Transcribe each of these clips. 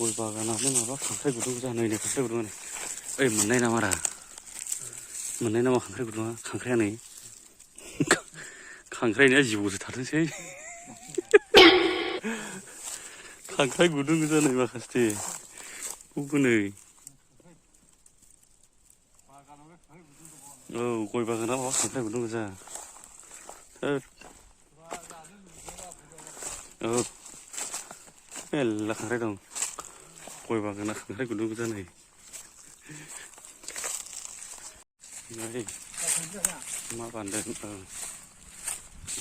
गय बागानानो माबा खांख्राइ गुदुं जानायनो खांख्राइ गुदुं ओइ मोननाय नामारा मोननाय नामा खांख्राइ गुदुङा खांख्राइया नै खांख्राइनिया जिबौसो थाथोंसै खांख्राइ गुदुं जानाय माखासे बेखौबो नै औ गय बागाना माबा खांख्राइ गुदुं गोजा औ मेरला खांख्राइ दं गय बागाना खांख्राइ गुदुं गोजा नै मा बान्दों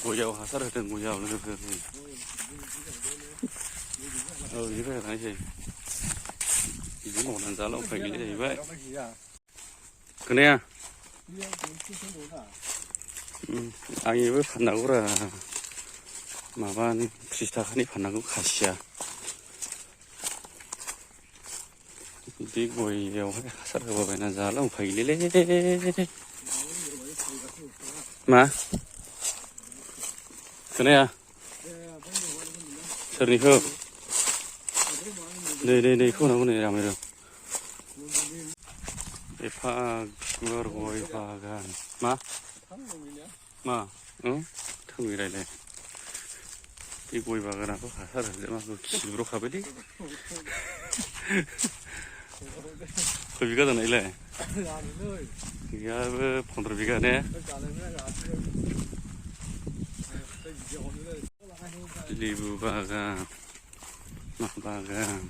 गयाव हासार होदों गयाव लोगोफोर औ बिनिफ्राय थांसै बिदि मावनानै जाला उफाय गैला जाहैबाय खोनाया आंनिबो फाननांगौरा माबानि 30 थाखानि फाननांगौ खासिया बिदि गयावहाय हासार होबायना जाला उफाय गैलालै मा खोनाया सोरनिखौ नै बेखौ होनांगौ नै रामायरं एफा गुवार गय बागान मा थोंगै रायलाय बे गय बागानाथ' हासार होजोबनांगौ खिब्र'खाबायलै खय बिगा जानायलाय गैयाबो 15 बिगा ने लेबु बागान मा बागान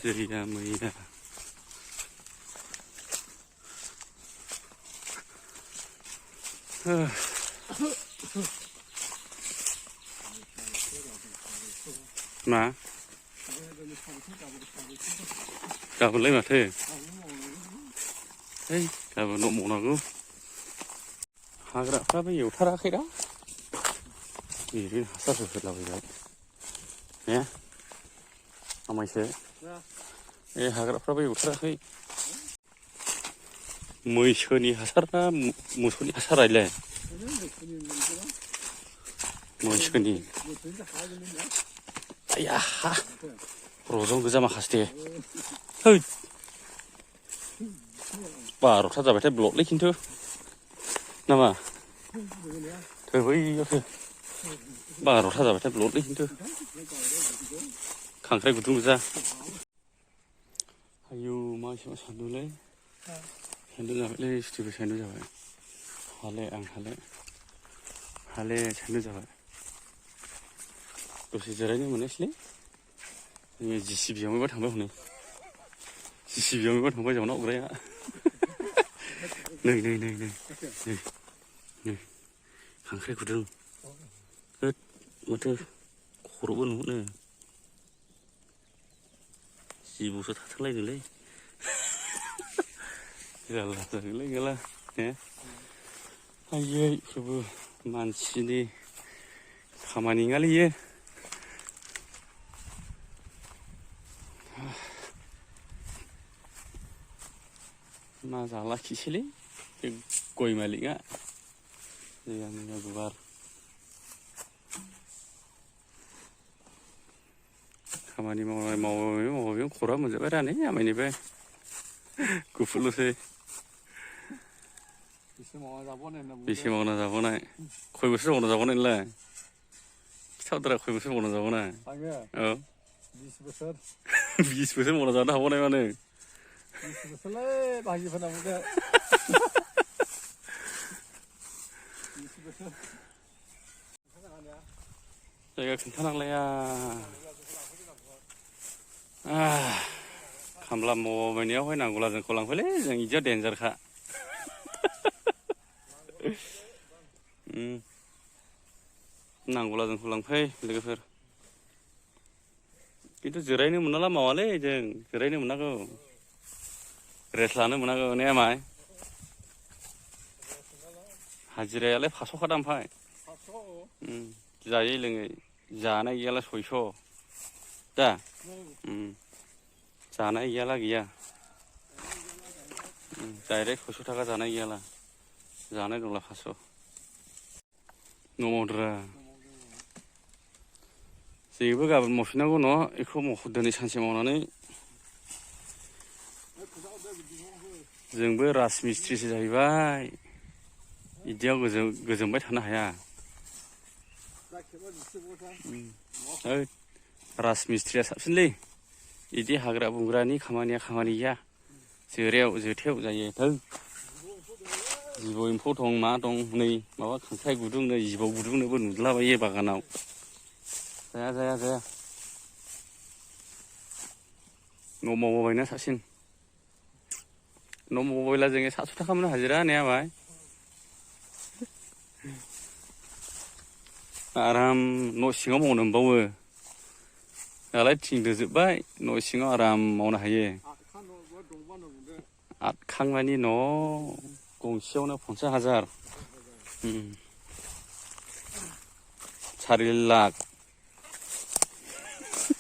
जैया मैया मा गाबोनलाय माथो गाबोन न' मावनांगौ हाग्राफ्राबो एवथाराखैदा ओरैनो हासार होलाबायबाय ने आमायसो हाग्राफ्राबो एवथाराखै मैसोनि हासार ना मोसौनि हासार रायलाय मैसोनि आया रजन गोजा माखासे है 12था जाबायथाय ब्लकलै खिन्थु नामा बैयावसो 12था जाबायथाय ब्लकलै खिन्थु खांख्राइ गुदुं गोजा आयौ मा एसेबां सान्दुंलै सान्दुं जाबायलै सुथिबो सान्दुं जाबाय हाले आं हाले सान्दुं जाबाय दसे जिरायनो मोननोसैलै जोङो जिसिबियाव माबा थांबाय हनै जिसिबियाव माबा थांबाय जावना अग्राया नै खांख्राइ गुदुं होद माथो खर'बो नुहुरनो जिबौसो थाथारलायदोंलै जारला जागोनलै गैला ने आयै प्रभु मानसिनि खामानि नङालै इयो मा जालाखिसैलै बे गय मालिकआ जायगानिया गुवार खामानि मावै खरा मोनजोब्बाय दा नै आमायनिबो गुफुरल'सै बेसे मावना जाबावनाय खय बोसोर मावना जाबावनाय नोंलाय खिथाहरदोरा खय बोसोर मावना जाबावनाय औ 20 बोसोर मावना जानो हाबावनाय मानो 20 बोसोरलै बाहागिफोरना बुंदो 20 बोसोर जायगा खिन्थानांलाया खामला मावबायनायावहाय नांगौला जोंखौ लांफैलै जों इदिया देन्जारखा नांगौला जोंखौ लांफै लोगोफोर खिन्थु जिरायनो मोनाला मावालै जों जिरायनो मोननांगौ रेस्ट लानो मोननांगौ ने माय हाजिरायालाय 500 खा ओमफ्राय जायै लोङै जानाय गैयाला 600 दा जानाय गैयाला गैया डाइरेक्ट 600 थाखा जानाय गैयाला जानाय दंला 500 न' मावदोरा जेबो गाबोन मावफिननांगौ न' बेखौ दिनै सानसे मावनानै जोंबो राजमिस्ट्रिसो जाहैबाय बिदियाव गोजोनबाय थानो हाया राजमिस्ट्रिया साबसिनलै बिदि हाग्रा बंग्रानि खामानिया खामानि गैया जोरायाव जोथायाव जायो जिबौ एम्फौ दं मा दं नै माबा खांख्राइ गुदुं नै जिबौ गुदुंनोबो नुदलाबायो बागानाव जाया न' मावबायना साबसिन न' मावबायला जोङो 700 थाखा मोनो हाजिरा होनाया माय आराम न' सिङाव मावनो मोनबावो दालाय थिं दोजोबबाय न' सिङाव आराम मावनो हायो 8 खांमानि न' गंसेयावनो 50,000 4 लाख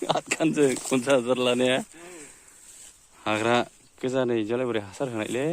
8 खानजों 50,000 लानाया हाग्रा गोजा नै इदियावलाय बोरै हासार होनायलै